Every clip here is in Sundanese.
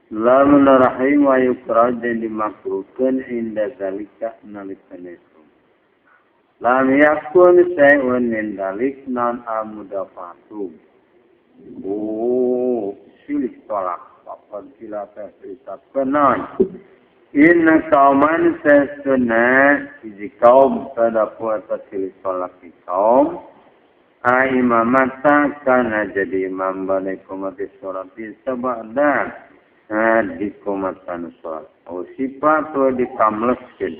Lamun rahim wa yukrah dan dimakruhkan inda zalika nalikana itu. Lam yakun syai'un min dalik non al-mudafatu. Oh, silih tolak. Papan silata non. Inna kauman sesuna hiji kaum sadapu atau silih tolak di kaum. Aimamata kana jadi imam balik kumati sholat seba'da di kumatan sholat. Oh, sifat tu dikamleskeun.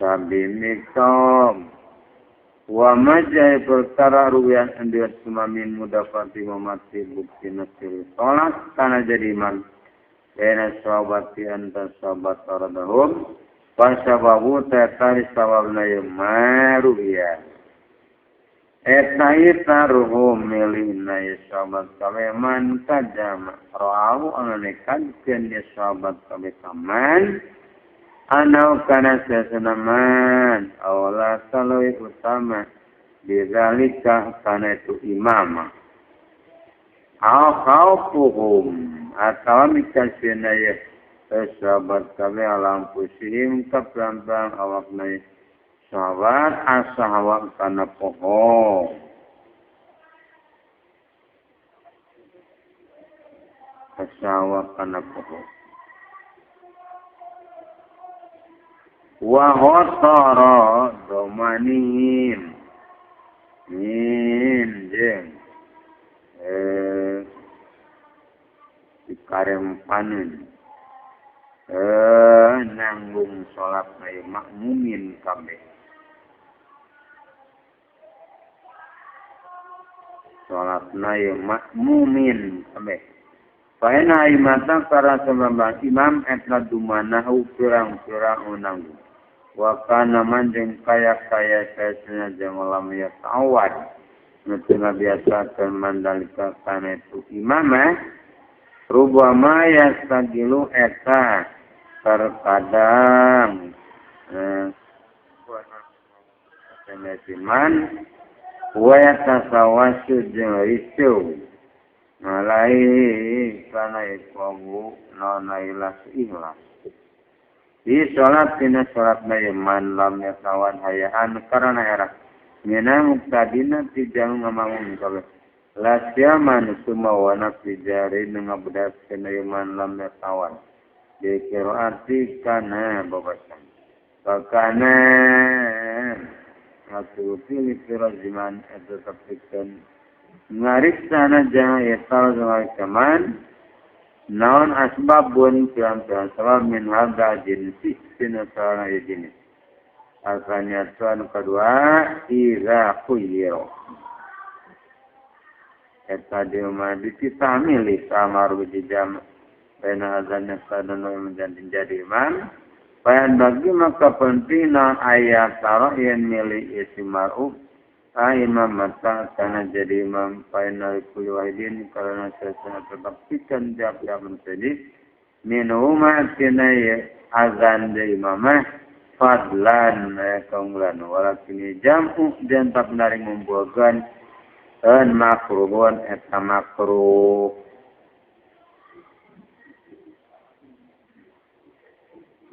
Sabimi kaum. Wa majai perkara ruwian andiat sumamin mudafati mamati bukti nasir sholat kana jadi imam. Baina sahabati anta sahabat taradahum fasababu tatari sababna maruya eta itaruhum milihna ya sahabat kabe man tajama ra'ahu anu nekadkeun ya sahabat kabe kaman anau kana sasanaman awala saloi utama bidzalika kana itu imama au khaufuhum atau mikasina ya sahabat kabe alam pusihim kaprantang awakna sahabat asahawak kana poho asahawak kana poho wa hotara domanihim min jeung dikarempaneun nanggung salat na makmumin kabeh salat na makmumin kabeh faena imata para sabab imam etna dumanahu pirang-pirang nanggung wa kana manjeng kaya-kaya saesna jeung lam ya tawad nu biasa kan mandalika kana itu imamah rubama yastagilu eta terkadang penesiman wa yatasawasu jeung ricu ngalai kana iku nona ilas ikhlas di salat dina salat man lam yatawan hayaan karena era mina muktadina tijang ngamangun kabeh la siaman sumawana tijari ngabudaskeun man lam yatawan di qiraati kana babasan bakana ngaturuti li firaziman eta tepikeun ngariksana jangan eta kaman naon asbabun pirang-pirang sabab min hadza jinsi tina sarana jenis asalnya tuan kedua iza khuyyira eta di rumah dititah milih samar jam baina azannya sadana menjadi jadi imam bayan bagi maka penting naon ayat taro yen milih isi mar'uf imam mata karena jadi imam baina kulli wahidin karena sesana tetapkan tiap-tiap menjadi minuma tina azan de imamah fadlan kaunggulan walakin jam'u dan tak menarik membuahkan en makruhun eta makruh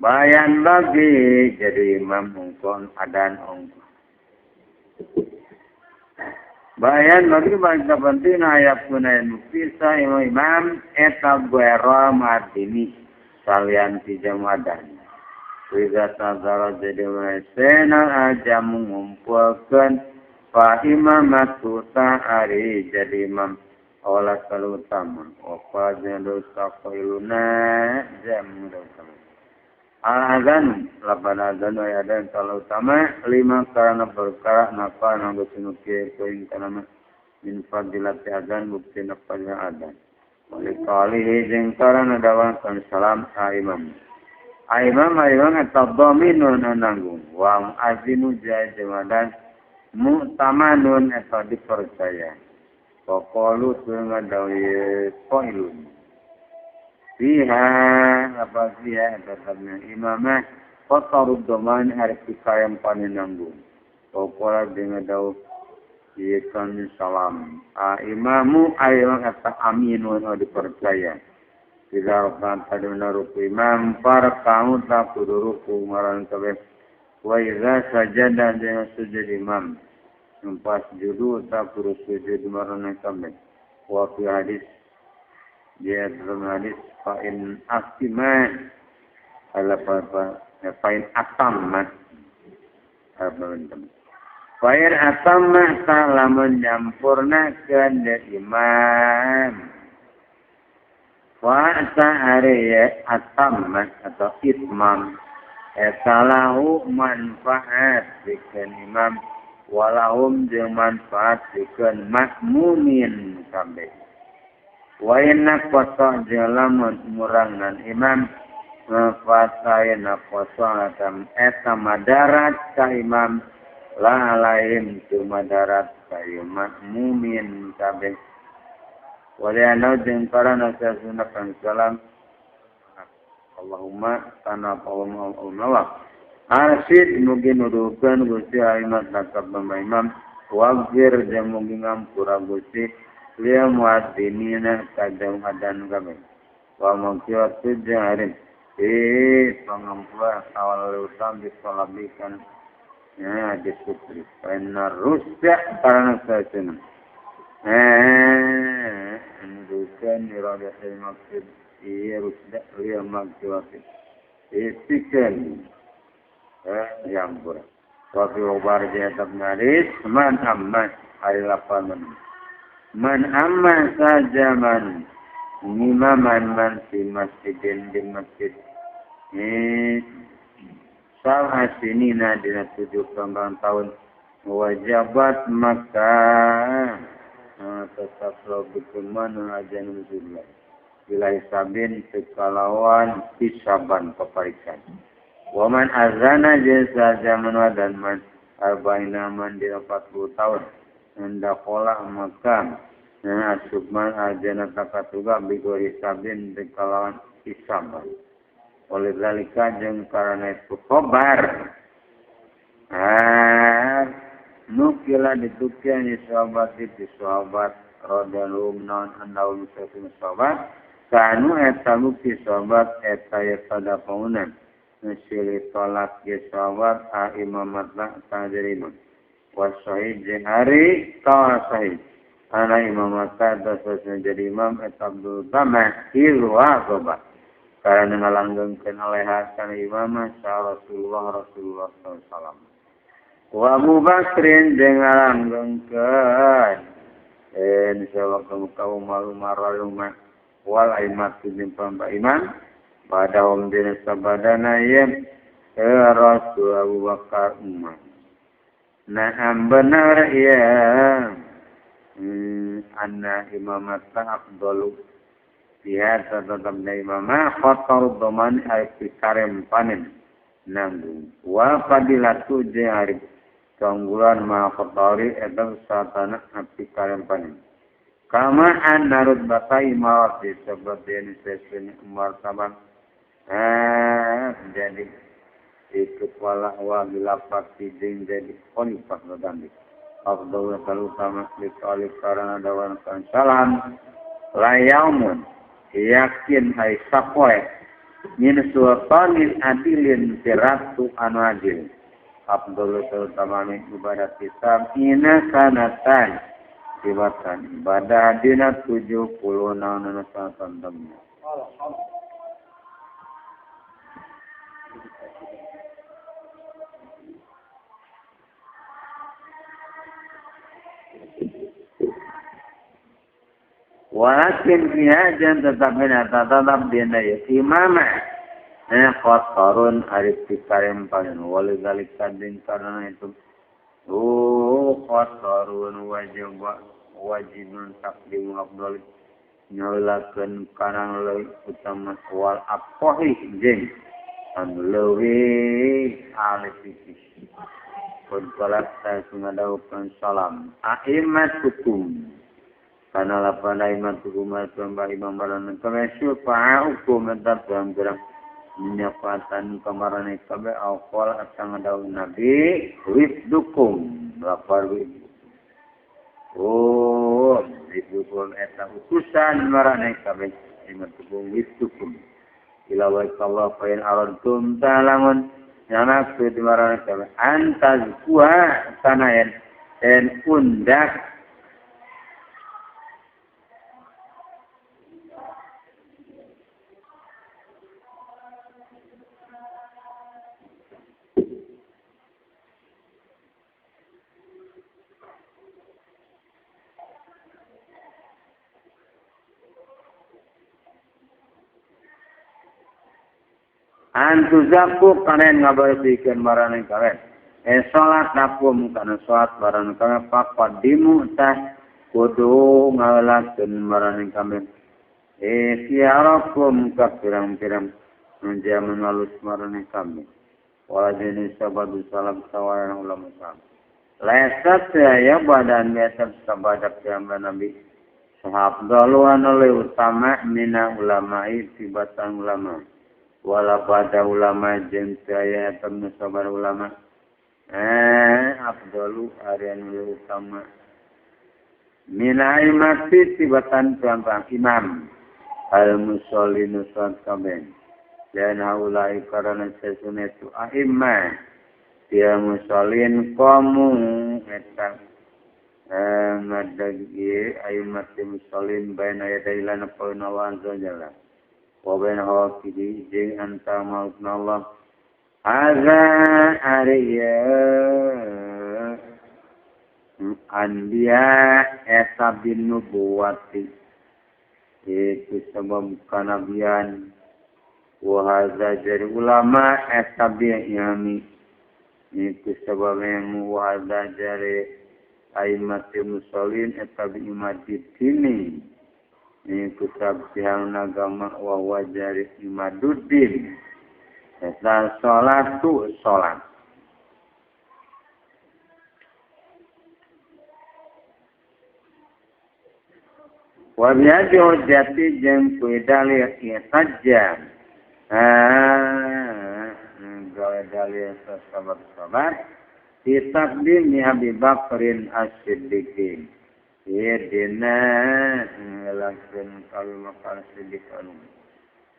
bayan bagi jadi imam ungkon adan ungkon bayan bagi bangsa penting ayat gunain bisa imam eta guera martini salian ti jamadan wiza tazara jadi mesena aja mengumpulkan fa imamatu ta'ari jadi imam awala kalau utama wa jandu taqiluna jam utama al azan lapan azan wa adan kalau utama lima karena perkara napa nanggo sinuki poin kana min fadilati azan bukti napa azan wa qalihi jeung karana dawan salam imam imam imam tadaminun nanggung wa azinu jamadan mu'tamanun eta dipercaya faqalu ngadawi qailun fiha apa fiha tetapnya imamah qatarud doman hari kayam panenanggung faqala ngadaw ikan salam imamu ayo eta aminun dipercaya Tidak rokan pada ruku imam farka'u ta kudu ruku maran kabeh. Wa idza sajada jeung sujud imam pas judu ta kudu sujud maran kabeh. Wa fi hadis dia dalam hadis fa in asima ala fa in atamma fa in atamma ta lamun nyampurnakeun deui imam fa ta ari atamma atau itmam eta lahu manfaat pikeun imam walahum jeung manfaat pikeun makmumin kabeh. Wa inna qasa jeung lamun murangan imam manfaatna qasa eta madarat ka imam la alaihim tu madarat ka makmumin kabeh. Wa li'anna jeung karana sunah salam Allahumma tanah Allah arsid mugi nuduhkeun Gusti aimat lakab imam wagfir jeung mugi ngampura Gusti liya muadzinina kadang adan kabeh wa mangkiwat jeung ari pangampura awal utam disolabikan ya disutri karena rusak karena sasana nuduhkeun iradatul maksud iya rusda liya mangkiwat istikan yang pura wa fi ubar jatab naris man amma hari lapan man amma saja man imaman man fi masjidin di masjid salah sinina dina 7 tahun wajabat maka tetap bikin mana ajan Rasulullah bila hisabin sekalawan hisaban paparikan. Waman azana jasa zaman wadan man arba'ina man di 40 tahun hendakolah maka asubman azana takatuga bigori sabin sekalawan hisaban. Oleh zalika jeung karana itu khobar nukila ditukian di sahabat di sahabat radhiyallahu non annahu muslim sahabat kanu eta bukti sahabat eta pada paunan nusili tolak ge sahabat a imamat la tajrimun wa sahih jeung ari ka sahih ana imamat ta jadi imam eta Abdul Tamah ilwa sobat karena ngalanggengkeun aleha kana imamah sa Rasulullah Rasulullah sallallahu alaihi wasallam wa Abu Bakrin jeung ngalanggengkeun insyaallah kaum malu maraluma wal aimat jeung pamba imam pada hum dina sabadana ye Rasul Abu Bakar Umar. Naam benar ya anna imamata afdalu biha tetap imamah khatar dhaman ay pikarem panen nanggung wa fadilatu jeung ari keunggulan ma khatari eta satana api karem panen kama an narut batai mawat disebut dene sesene martabat jadi itu kepala wa bilapati jeung jadi khalifah badandi afdal utama dikali karena dawan salam la yaumun yakin hai sapoe min sultanin adilin tiratu anu adil afdal utama ibadah ina sanatan dibatan ibadah dina 70 naon santan. Walakin fiha jan tetap tetap dina imamah khatarun arif pikarem panen walizalika din karena itu khatarun wajib wajibun takdimu afdal nyalakeun kana leuwih utama wal aqahi jeung anu leuwih alif iki pun salat sungadaukeun salam a'immatukum kana lapan a'immatukum atamba imam baran kabeh syufa'ukum tetap dalam menyapatan kamarane kabeh awqal atang dawuh nabi wifdukum lapar wifdukum wifdukum eta utusan marane kabeh aimatukum wistukum ila wa Allah fa in aradtum ta'lamun nyanak dimarana kami antazkuha sanayen en undak antuzaku kanen ngabarsikeun marane kalian salat nakum kana salat marane kalian faqaddimu tah kudu ngalakeun marane kalian siarakum ka pirang-pirang menjamin alus marane kami wala jenis sabadu salam sawaran ulama salam lesat ya badan biasa sabadak yang nabi sahab daluan oleh utama mina ulama'i tibatan ulama wala pada ulama jeung aya temen sabar ulama afdalu arian utama minaimati tibatan pelampang imam al musallin salat kabeh dan haulai karena sesuatu aimma dia musallin qamu eta ngadagi aimati musallin baina yadailana qawna wa anzala wa baina hawakihi jeung anta mautna Allah hadza ariya anbiya eta bin nubuwati itu sebab kanabian wa hadza jari ulama eta bi yami itu sebab yang wa hadza jari aimati musallin eta bi imadidini itu sabtihan agama wa wajari imaduddin eta salatu salat wa biadi hujjati jeung ku dalil saja gawe dalil sahabat-sahabat ditakdim Abi Bakrin As-Siddiqin dina ngelakeun kalima siddiq anu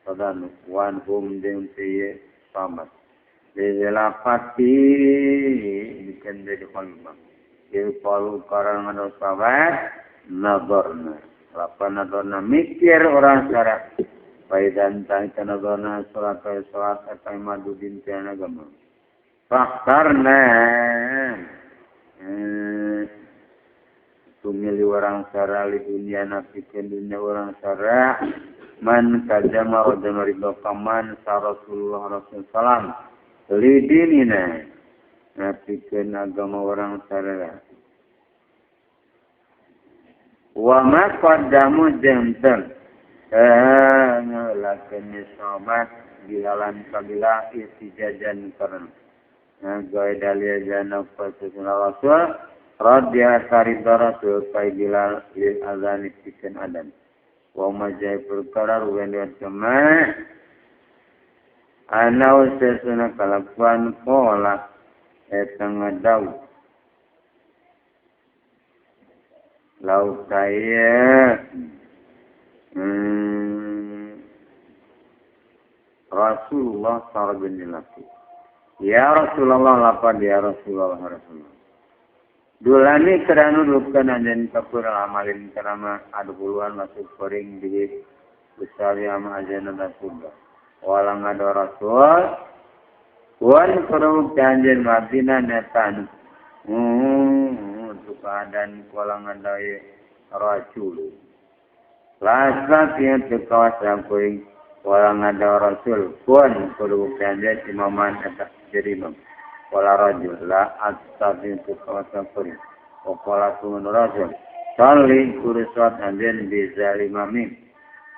sadanu wan hum jeung teu samat dilapati dikeun di kalima ieu palu karangan sahabat nazarna lapan nazarna mikir orang syarat faidan ta nazarna salat salat eta madudin teh agama faktarna tumili orang sara li dunia nafikeun dunia orang sara man kajama rajama ridho kaman sa Rasulullah Rasul salam li dinina nafikeun agama orang sara wa ma qaddamu jantan ngelakeun sahabat bilalan kabila istijajan karena gawe dalil jana Rasulullah Rasul radhiya sarida rasul bilal lil azan pikeun adan wa majai perkara ruwen jamaah ana usesuna kalakuan pola eta ngadau lau kaya Rasulullah sallallahu alaihi wasallam ya Rasulullah lapan ya Rasulullah Rasulullah dulani kerana lukan ajen kapur amalin kerana adhuluan masuk koring di besar yang ajen Rasulullah walang ada Rasul wan kerana ajen Madinah netan untuk keadaan walang ada Rasul lasat yang terkawasan koring walang ada Rasul wan kerana ajen imaman atas jadi imam wala rajul la astafin kawasan kuri wa qala rasul salli kurusat anjen bi zalimami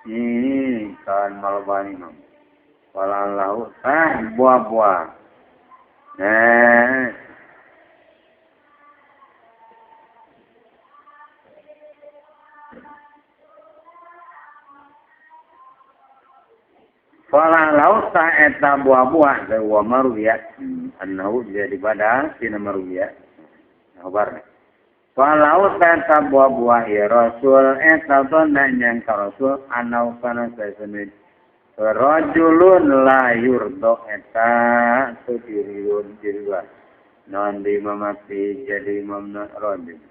ini kan malbani mam wala lahu tah buah-buah nah Fala lau ta eta buah-buah wa maruya annahu jadi pada sina maruya kabarna Walau tata buah-buah ya Rasul eta dona nyangka Rasul anau kana saesene rajulun la yurdo eta tu diriun diriwa non di imamati jadi imam rajul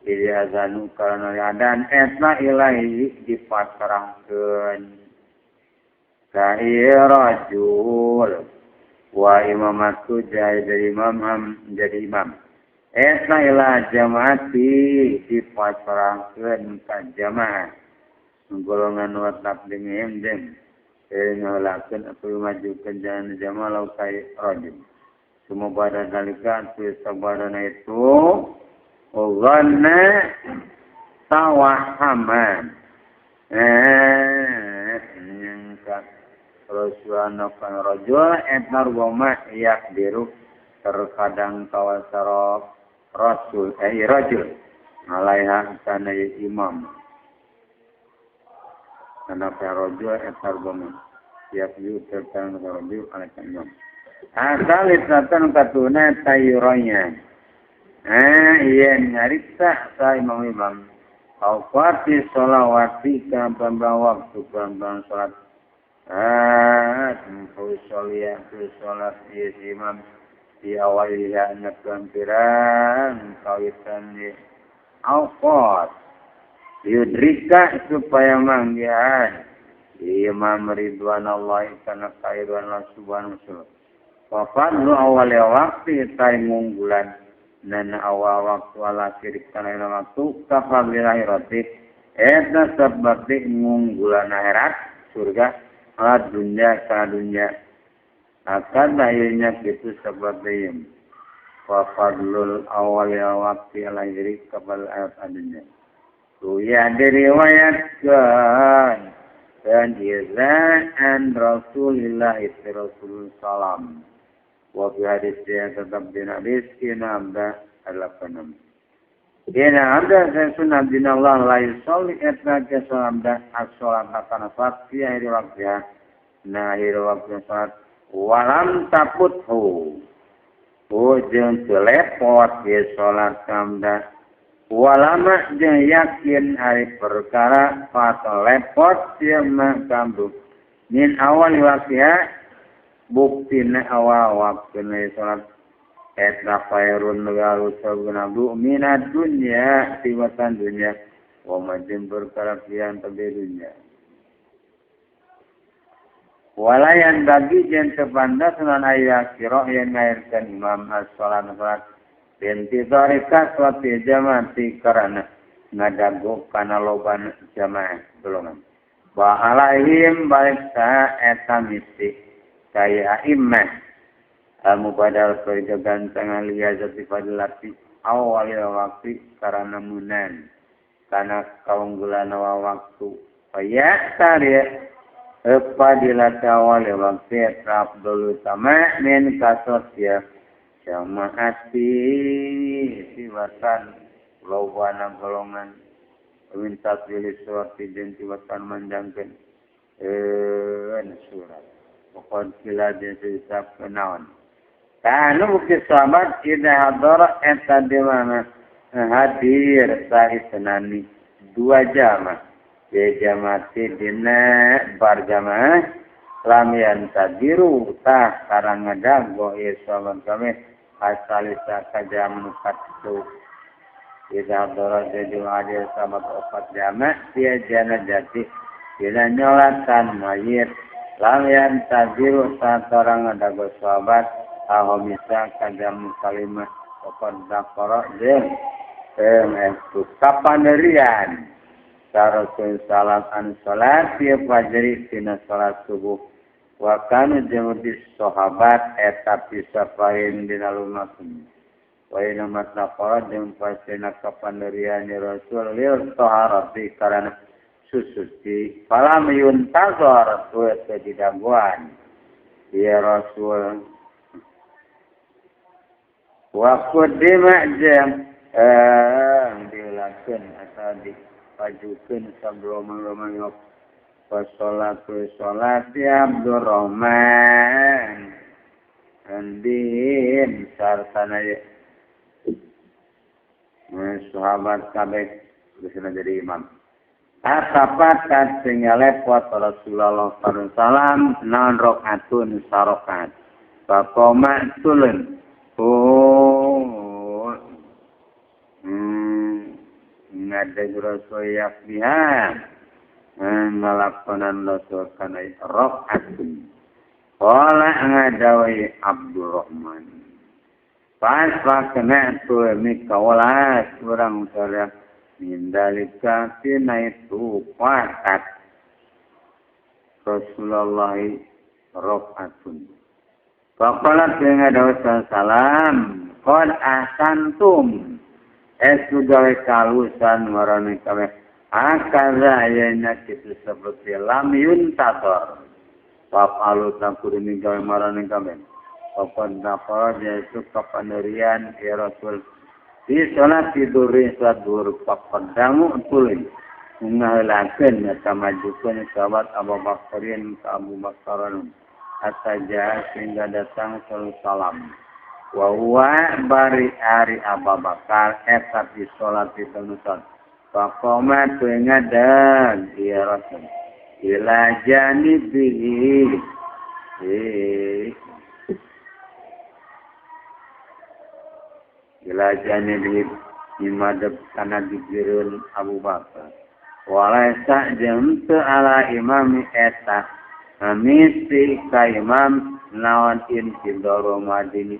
ili azanu karena adan eta ilahi dipasrahkeun ka rajul wa imamatu jadi imam jadi imam eta ila jamaati dipasrahkeun ka jamaah golongan wa taqdimihim jeung ngalakeun atau majukeun jalan jamaah lau kai rajul semua pada dalika tu sabadana itu dhanna tawahaman nyangka Rasulullah kan rajul eta rubama yakdiru terkadang kawasara Rasul rajul alaiha kana imam kana rajul eta rubama yakdiru terkadang rajul alaiha imam asal itatan katuna tayuronya iya nyarita sa imam imam awqati sholawati ka bambang waktu bambang salat sholat sholat imam di awaliha anak pirang kawitan di awqat yudrika supaya manggihan imam ridwan Allah kana kairuan Allah subhanahu wa ta'ala wa fadlu awali waktu tai ngunggulan nana awal waktu ala sirik kana waktu kafadlil akhirati eta seperti ngunggulan akhirat surga ala dunya ka dunya akan akhirnya itu seperti ini wa fadlul awal waktu ala sirik kafadlil akhirat dunya ya diriwayatkan dan an Rasulillah Rasulullah salam wa fi hadis dia tetap di hadis kina abda adalah penemu kina abda saya abdina Allah la yusolli etna kesal abda as-sholat akan salat fi akhir waktunya nah akhir waktu salat walam taputhu jeung telepot di sholat abda walama jeung yakin hari perkara patelepot sia mah kambu min awal waktiha buktina awal waktuna salat eta khairun garu sabuna minad dunya tiwatan dunya wa majin perkara pian tabe dunya walayan bagi jeung tepanda sunan aya kira yen ngairkeun imam as-salat salat binti tarikat suatu jamaah ti karana ngadago kana loban jamaah golongan wa alaihim balik sa eta misi kaya a'immah al-mubadal kerja gantangan liyazati fadilati awal waktu karana munan karena kaunggulan awal waktu ya tarik fadilati awal waktu afdalu sama min kasot ya jamaati siwatan lowana golongan minta pilih surat dan siwatan manjangkeun surat pokon kila jeung hisab kenaon kanu bukti sahabat ida hadara eta di mana hadir sahisenani dua jamaah ya jamaati dina bar jamaah lam yantadiru tah karang ngadago ieu sahabat kami asalisa kajam katu ida hadara jadi hadir sahabat opat jamaah dia jana jati dina nyolatan mayit lam yantadiru saat orang ngadago sahabat ahomisa kajam kalimah pokon dakoro jeung itu kapanerian sarosun salat an salat ya fajri tina salat subuh wa kanu jeung di sahabat eta bisa pahin dina lumakum wa inna matlaqara jeung pasena kapanerian Rasul lil taharati karana susuci falam yuntazar tu didaguan ya Rasul wa qaddima jam dilakukan atau dipajukan sebelum roman salatu salat ya Abdurrahman andin sartana ya Sahabat kabeh geus jadi imam. Atapakat sehingga lepot Rasulullah sallallahu alaihi wasallam naon rakaatun sarokat. Faqoma tulun. Oh. Ngadeg Rasul yakbiha. Ngalakonan Rasul kana rakaatun. Qala ngadawai Abdurrahman. Pas kena tu mikawalas urang utara mindalika tina itu patat Rasulullah rakaatun. Faqala ngadawai salam qad ahsantum esu gawe kalusan marane kabeh akaza ayana kitu seperti lam yuntator papalu takudu gawe marane kabeh papan nafara yaitu kapanerian ya Rasul di salat tidur salat duhur papandamu tulin ngahelakeun eta majukeun sahabat Abu Bakrin ka Abu Bakaran hatta jaa sehingga datang salam wa huwa bari ari Abu Bakar eta di salat itu faqama tu ngadag ya Rasul ila janibihi ila janibihi imadab kana digireun Abu Bakar walaisa jeung teu ala imami eta misi ka imam naon intidaru madini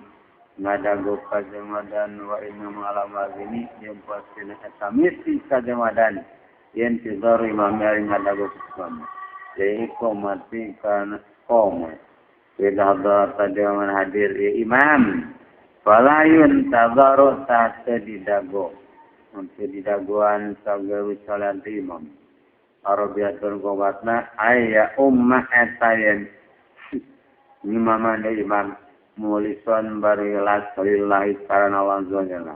ngadago kajamadan wa inna ala madini jeung pastina eta misi kajamadan yen tidaru imam ari ngadago imam jadi komati kana qoma bila hadar jaman hadir ya imam falayun tazaru ta didago untuk didagoan sagawi salat imam arabiatun qobatna ayya ummah eta yen imaman imam mulison barilas lillahi karana Allah azza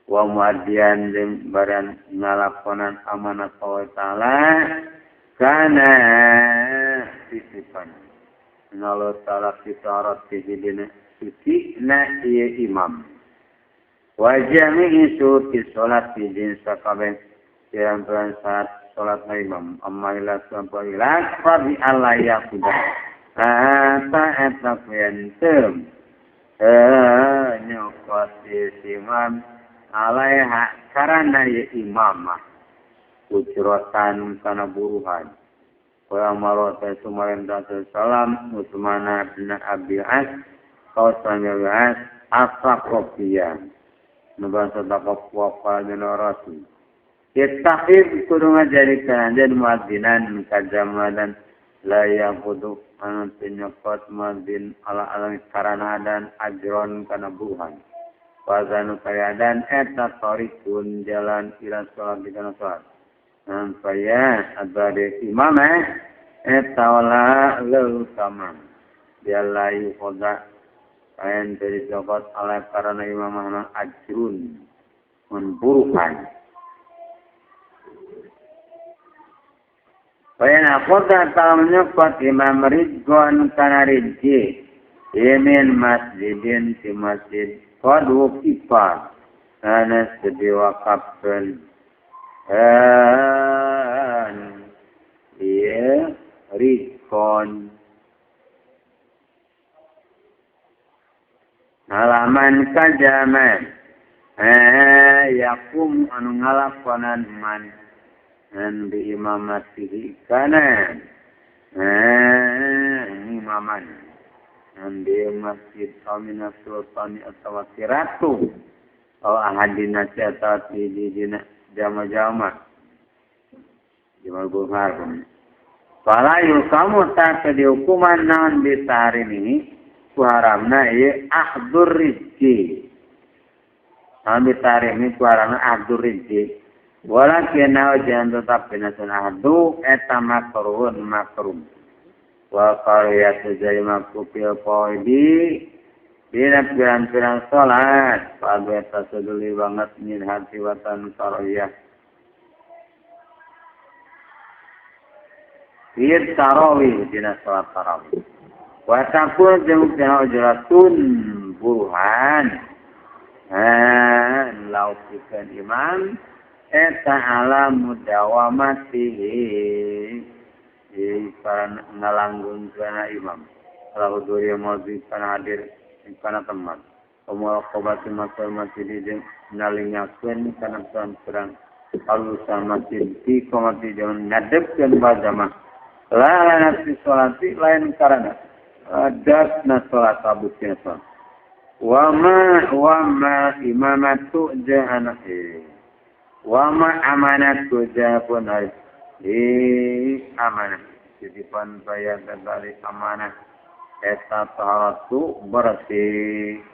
wa muaddian jeung baran ngalakonan amanat Allah taala kana titipan Allah taala fitarat dina suci na ieu imam wa jami'i suti salat di sakabeh pirang-pirang saat salat na imam amma ila sampai ila fa bi alla yaquda ata eta kuentem nyokot imam alaiha karana ye imamah ujrotan kana buruhan wa marota sumarenta salam Utsman bin Abi As kausan As asaqofiya nubasa taqwa qala rasul ittaqib kudu ngajadikeun anjeun muadzinan kajamadan la yaqudu anu penyokot muadzin ala alam karana dan ajron kana buruhan wazanu kayadan eta tariqun jalan ila salat dina salat sampaya abade imam eta wala leutama bialla yuqada ayan dari cokot ala karana imamahna ajrun memburukan bayan akoda kalau menyokot imam rizqon kana rizki imin masjidin di masjid qad wuqifa ana sediwakafkan iya rizqon halaman kajaman yakum anu ngalakonan man an bi imamatihi kana imaman an bi masjid amina sultani atawa ratu aw ahadina atau di jama-jama jama buhar fala yukamu ta dihukuman naon bi tahrimihi ku haramna ieu ahdur rizki naon bi tahrimihi ku haramna ahdur rizki walakin jangan tetap binasun ahdu eta makruhun makruh wa qariyatu jayma kupil qaidi dina pirang-pirang salat padu eta seduli banget min hati watan qariyah fir tarawih dina salat tarawih wa taqul jeung dina ujratun buruhan Lauk pikeun imam eta ala mudawamatihi karena ngalanggungkeun imam ala huduri maudhi kana hadir kana teman muraqabati masal masjid jeung nalingakeun kana perang alusan masjid di komati jeung ngadepkeun bajama la nafsi salati lain karena dasna salat abusna salat wa ma imamatu jahana wa ma amanatu jahapun amanah titipan bayar dari amanah eta taharatu bersih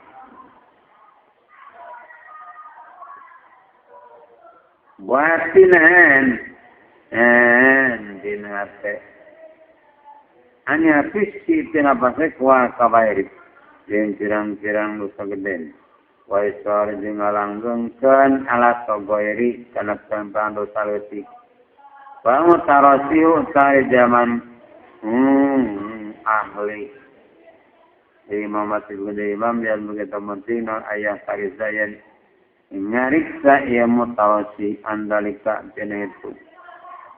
batinan dina hate anya fisi tina pasek wa kabairi jeung pirang-pirang dosa gede wa isar jeung ngalanggengkeun ala sogoiri kana pirang dosa leutik wa mutarasihu tari zaman ahli imam imam yang begitu penting non ayah tarizayan nyariksa ia mutawasi andalika tina itu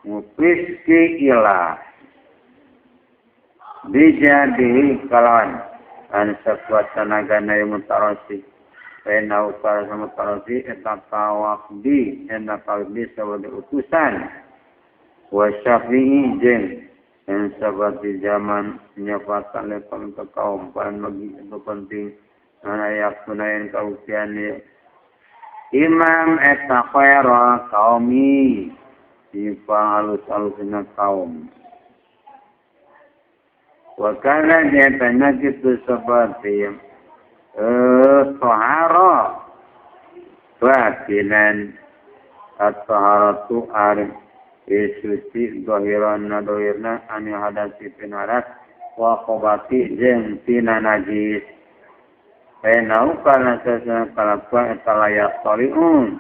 mufiski ilah bijadihi kalawan an sakuat tenaga na yang mutawasi pena ukara mutawasi eta tawakdi eta tawakdi sebagai utusan wa syafi'i jeung yang seperti zaman menyebabkan lepas untuk kaum paling bagi itu penting mana yakunain kaukian imam eta khaira kaumi sifa alus-alusna kaum wa kana nyatanya gitu seperti tohara batinan at-taharatu arif suci dohiran dohirna anil hadasi pinaras wa qobati jeung tina najis penau kana sasana kalakuan eta layak taliun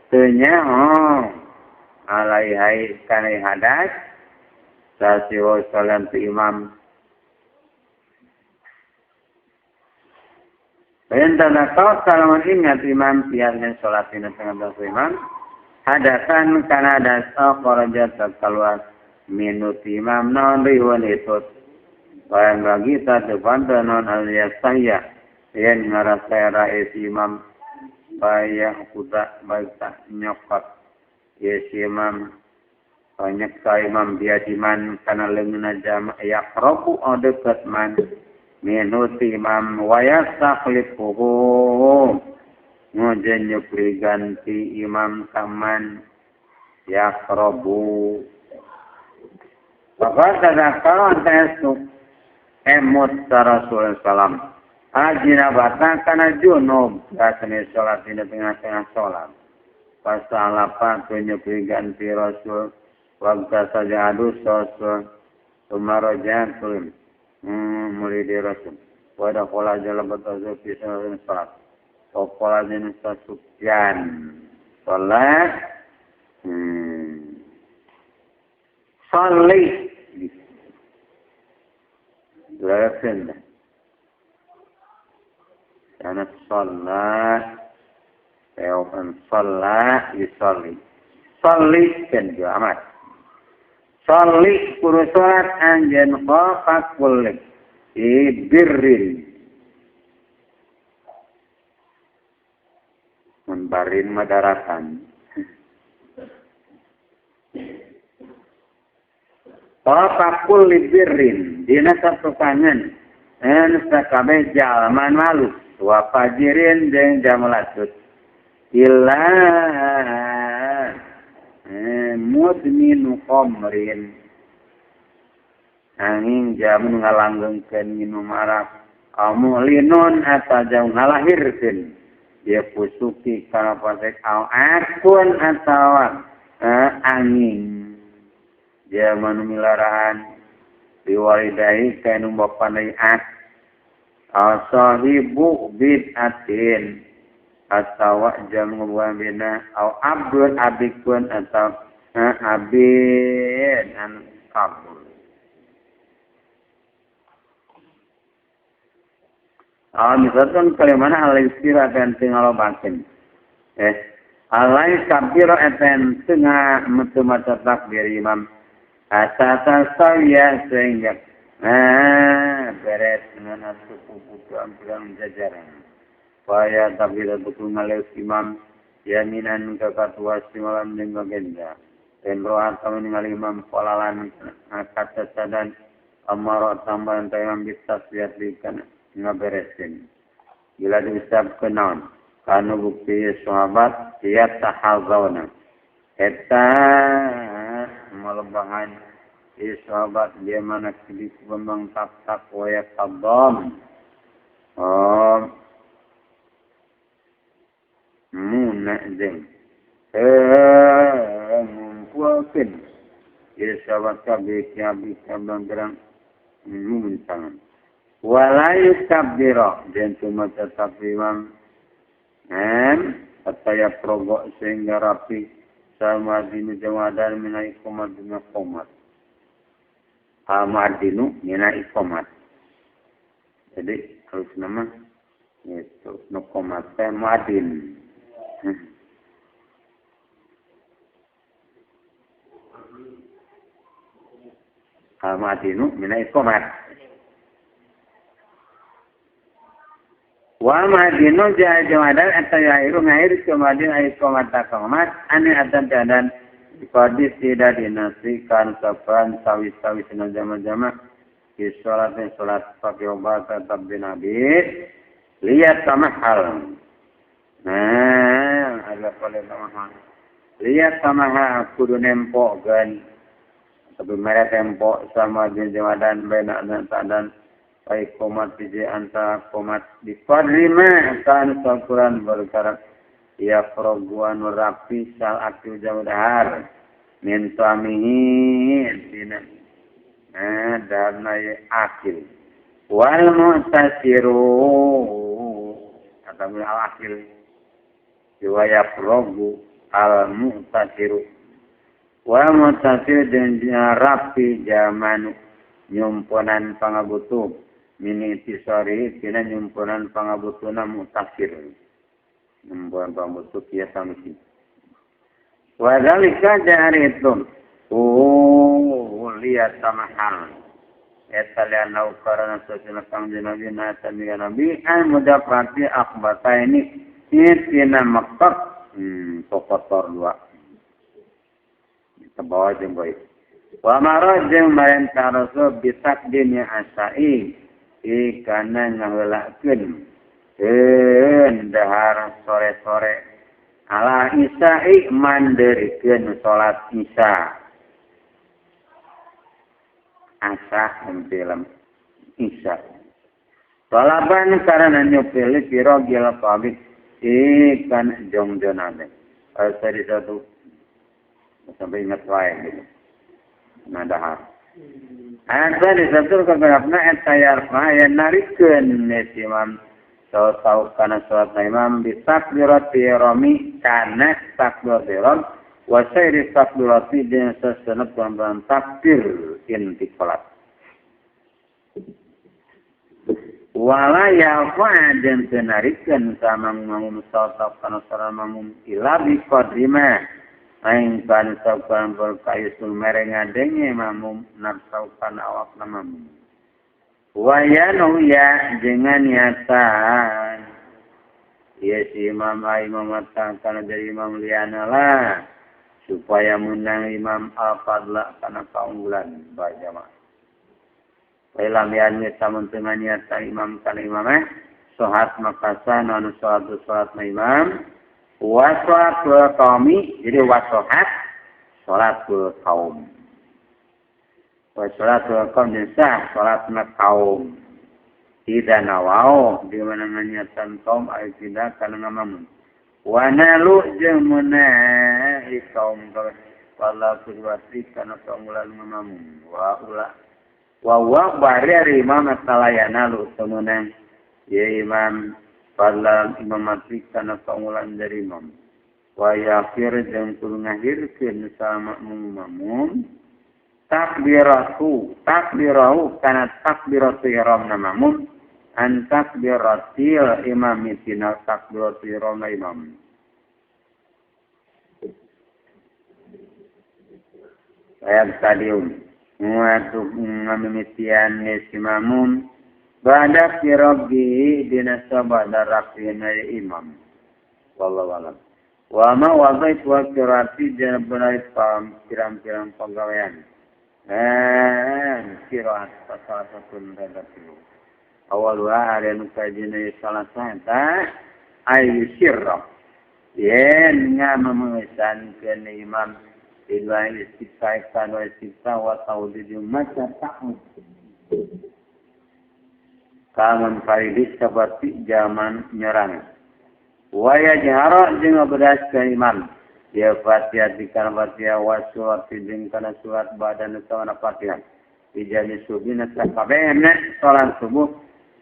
teu nyaho alaihai kana hadas sasiwa salam ti imam Perintah kau kalau ingat imam pian salat dina tengah imam hadasan kana dasa kharaja keluar minut imam non riwan itu bayang bagi ta depan non alias saya yen ngarasa rais imam bayang kuda baik tak nyokot yes imam banyak ka imam biadiman kana leungeuna jama yaqrabu adekat man minut imam wa yastakhlifuhu ngujen nyupri ganti imam kaman yaqrabu Bapak tadakara antaesuk emut Rasulullah salam ajinabata kana junub kasene salat dina tengah-tengah salat pasalapa nyupri ganti Rasul waktu saja adus Rasul tumarojatul mulai di Rasul pada pola jalan betul fi salat pola jenis Sufyan salat salli dirayakeun karena salat teokan salat yusalli salli kan amat salli kudu salat anjeun qafat kulli birrin membarin madaratan Qafat kulli birrin dina satukangan en sakabeh jalma alus wa fajirin jeung jamlatut illa mudminu khamrin angin jamun ngalanggengkeun minum arak amulinun atawa jam ngalahirkeun dia pusuki kana pasek au akun atawa angin dia manumilarahan diwalidai kanu bapana ak sahibu bid'atin atawa jam ngubuhan bina au abdun abikun atau abid an kabul. Misalkan kalimana alai sira dan tingalobakeun. Alai kabiro eten tengah metu maca takbir imam. Asata sawiya sehingga beres dengan suku putu ampiran jajaran. Supaya takbir betul ngaleus imam yaminan kakatua simalan jeung gagenda. Dan roha kami ningali imam polalan kata sadan amaro tambahan imam bitaswiat dikan ngaberesin. Bila diusap ke naon kanu bukti sahabat ia tahazawna eta melebahan sahabat dia mana di kubang tak tak waya tabam munazim ngumpulkeun ieu sahabat kabeh kiabi kabang gerang ngumuntangan wala yukabbira dan cuma tetap imam ataya progo sehingga rapi sama dinu jamadan mina ikomat dina komat al-mu'adinu mina ikomat. Jadi harus nama itu nukomat teh mu'adin. Al-mu'adinu mina ikomat. Wa madinu jaha jamadan atau yairu ngair kemadin ayat komat komat ane atan dan dikadis tidak dinasikan sapan sawi-sawi sina jama-jama di sholatnya sholat pakai obat tetap binabi lihat tamahal. Nah ada boleh tamahal lihat tamahal kudu nempok kan tapi mereka tempok sama jamadan benak dan baik komat biji antara komat di fadlima kan sakuran berkarak ya proguan rapi sal akil jamudahar min suamihi tina darna akil wal mu'tasiru atau al akil riwayat progu al mu'tasiru wal mu'tasir dan rapi zaman nyumponan pangabutuh mini tisari tina nyumponan pangabutuna mutasir nyumponan pangabutuh kia samisi wadhalika jari itu lihat sama hal eta lianau karena sosina kangjeng nabi nata nabi an mudafati akhbata ini tina mekek kotor dua tebawa jeung baik wa marajeng marentah rasul bitakdimi asai ikana ngaheulakeun dahar sore-sore ala isai manderikeun salat isya asa film isya talaban karena nyupili piro gila pabrik ikan jongjonane tadi satu sampai ingat wae gitu nah dahar ada disebut keberapna eta yarfa ya narikeun imam tau kana salat imam bi takbirat irami kana takbirat ihram wa sairi takbirati jeung sasenep gambaran takbir intiqalat wala yarfa jeung teu narikeun sama mamum salat kana salat mamum ila bi qadrima aing kan saukan berkayusul mereng ngadenge mamum narsaukan awak mamum wayanu ya dengan niatan ya si imam imam kana dari imam liana lah supaya menang imam al-fadla kana kaunggulan bajama Ilam yanwi samun tengah niatan imam kana imam sohat makasa nanu salat imam wasolatul qaumi jadi wasohat sholatul kaum wasolatul kaum sah sholatna kaum tidak nawau di mana niatan kaum ay tidak kana ngamamun wa nalu jeung meunai kaum wala kudwati kana kaunggulan ngamamun wa ula wa wa bari imam talayana lu temeunang ya imam fadlan imamati kana kaunggulan dari imam wa yakhir jeung kudu ngahirkeun sama makmum takbiratu takbirahu kana takbiratu ihram makmum An takbiratil imam tina takbiratil imam. Ayat tadium nguatu ngamimitian si mamum ba'da firabbi dina sabada rafina imam. Wallahu a'lam. Wa ma wadait wa qiraati janabna pam pirang-pirang pagawean. Qiraat salah satu terhadap awal wa ada nu kajina salah satu ayu sirra yen ngamemesankeun imam dua istifta dua istifta wa taudid maca ta'ud kamun faridis seperti zaman nyerang wa yajhara jeung ngabedaskeun imam ya Fatihah dikana Fatihah wa surat jeung kana surat badan sawana Fatihah dijami subuhna sakabehna salat subuh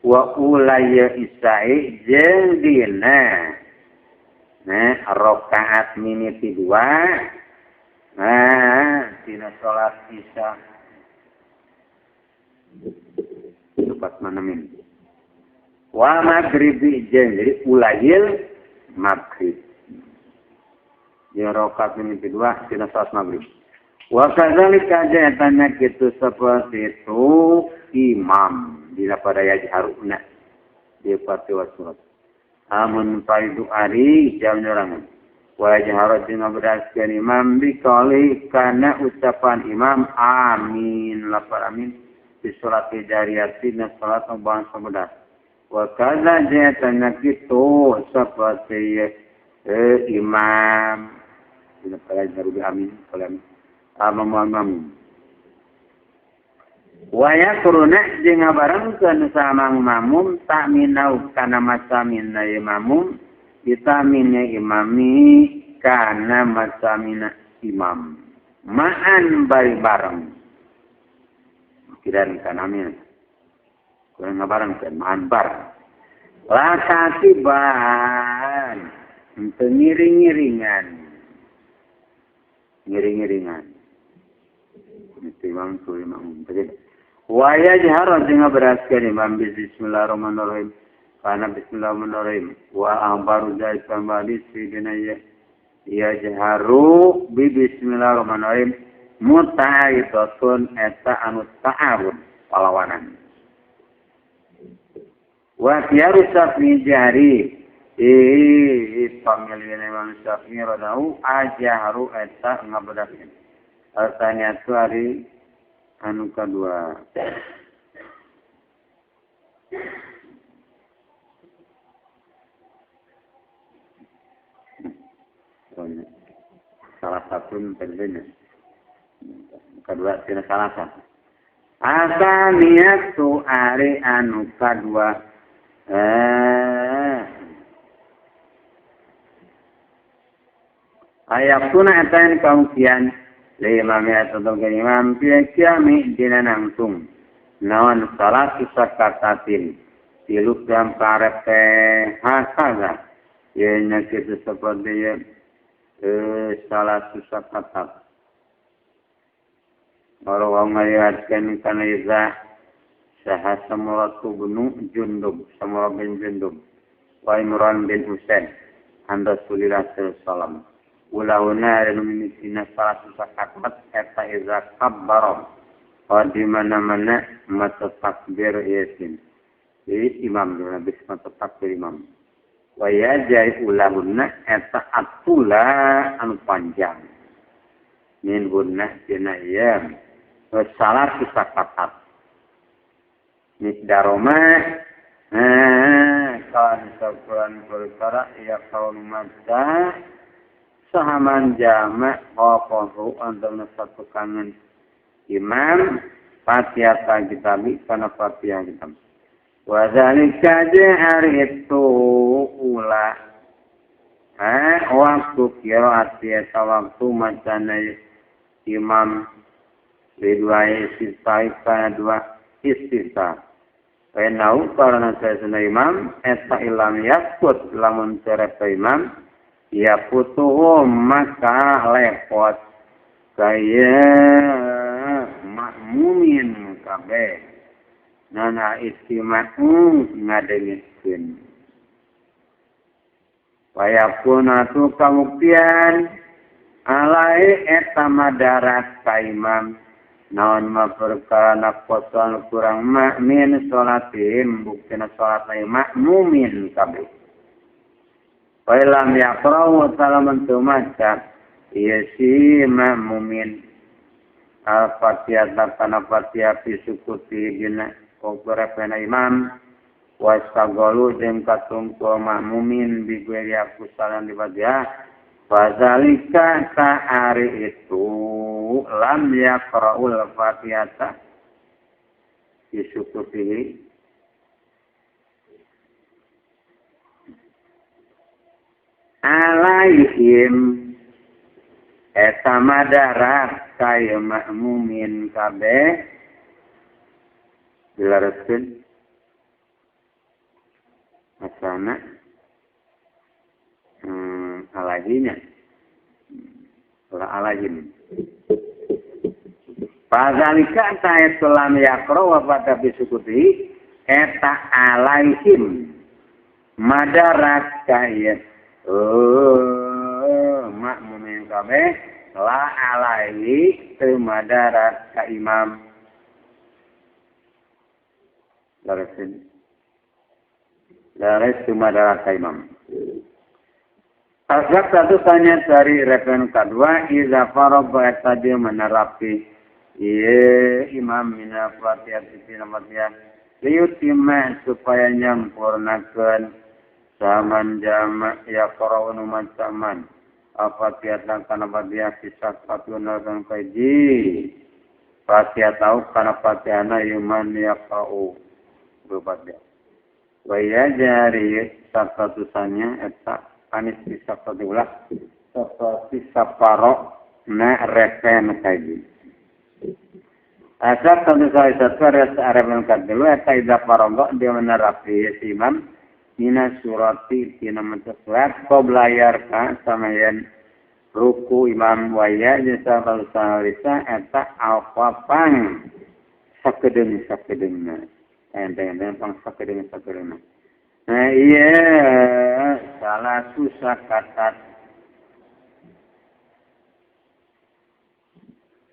wa ulaya isai jeung dina nah rakaat mimiti dua nah dina salat isya tepat manamin wa maghribi jeung jadi ulayil maghrib ya rakaat mimiti dua dina salat maghrib. Wa kadzalika jatana kitu seperti itu imam dina pada yajharuna di fatihah surat amun faidu ari jam nyorangan wa yajharu jeung ngabereskeun imam biqali kana ucapan imam amin lapar amin di salat jariyati na salat bangsa bedas. Wa kadza jatana kitu seperti imam dina pada yajharu amin kalam amam wa yakruna jeung ngabarengkeun samang mamum takminau kana masamina imamum ditamina imami kana masamina imam ma'an bari bareng kiran kana amin kurang ngabarengkeun ma'an bar la katiban henteu ngiring-ngiringan ngiring-ngiringan imam tu imam begitu. Wa yajharu jeung ngaberaskeun imam bismillahirrahmanirrahim kana bismillahirrahmanirrahim wa ambaru zaitan bali sidina yajharu bi bismillahirrahmanirrahim muta'aidatun eta anu ta'arud palawanan. Wa tiaru syafi'i jari pamilina Imam Syafi'i radau ajharu eta ngaberaskeun. Artanya itu hari anu kedua. Salah satu pentingnya. Kedua tidak salah satu. Asaniyatu ari anu kedua. Ayatuna eta kaungkian lima atau imam kiami dina nangtung naon salat sakatatin tilu jam karepe hasaga yen kitu seperti salat sakatat baru ngariwayatkeun kana iza saha Samurah bin Jundub Samurah bin Jundub wa Imran bin Husain an Rasulillah sallallahu alaihi wasallam ulahuna mimitina salah sakatat eta iza kabbara wa di mana-mana maca takbir yasin jadi imam Nabi maca takbir imam wa yajai ulahuna eta atula anu panjang min gunna dina ieu salah sakatat misdaroma kan sakuran perkara ya kaum maca sahaman jamak qafahu antara satu kangen imam Fatihah kitabi kana Fatihah kitab wa zalika hari itu ula waktu qiraat eta waktu macana imam dua istisqa kana dua istisqa Penau karena saya imam eta ilam yakut lamun cerepe imam ya putuhu maka lepot kaya makmumin kabeh. nana istima'u ngadengekeun wayakuna tu kabuktian alai eta madarat ka imam naon ma perkara nakosan kurang makmin salatihim buktina salat makmumin kabeh wa lam yaqra'u salaman tumaca ieu si makmumin al-fatihah kana fatihah fi sukuti dina kobrepena imam wasagalu jeung katungkul makmumin bi gueri akusalan di fatihah fazalika ta'ari itu lam yaqra'ul fatihata fi sukutihi alaihim eta madarat kaya makmumin kabeh dilareskeun asana alaihinya la alaihim fazalika ta'atu lam yaqra wa fata bi sukuti eta alaihim madarat kaya makmumin kabeh la alaihi teu madarat ka imam laresin lares teu madarat ka imam. Asbab satu tanya dari referen kedua iza faraba tadi menerapi ieu imam mina fatihah tina fatihah liyutimma supaya nyampurnakeun saman jama yaqra'u man al-fatihah kana fatihah kisah fatuna dan kaji fatihah tahu kana fatihana yuman yaqra'u berfatihah wa ya jari satusannya eta anis bisa satulah seperti saparo na repen kaji asal satu salah satu repen kedua eta idza faragha dia menerapi si imam mina surati tina maca surat qabla yarka samayan ruku imam waya jasa salisa eta alfapang sakedeung sakedeungna enteng-enteng pang sakedeung sakedeungna. Nah iya salah susah kata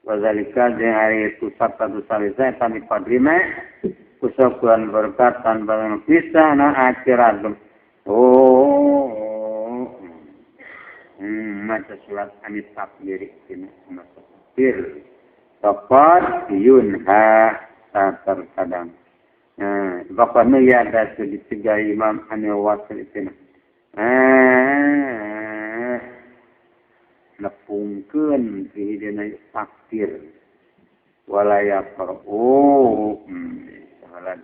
wazalika jeung ari susah satu salisa eta mipadrima kusakuan berkat tanpa pisah na akhirat oh maca surat anis takbir ini maca takbir tepat yunha terkadang. Nah, bapaknya ya ada dicegah imam anil wakil itu. Nepungkeun fi dina takbir wala yaqra'u sahalan.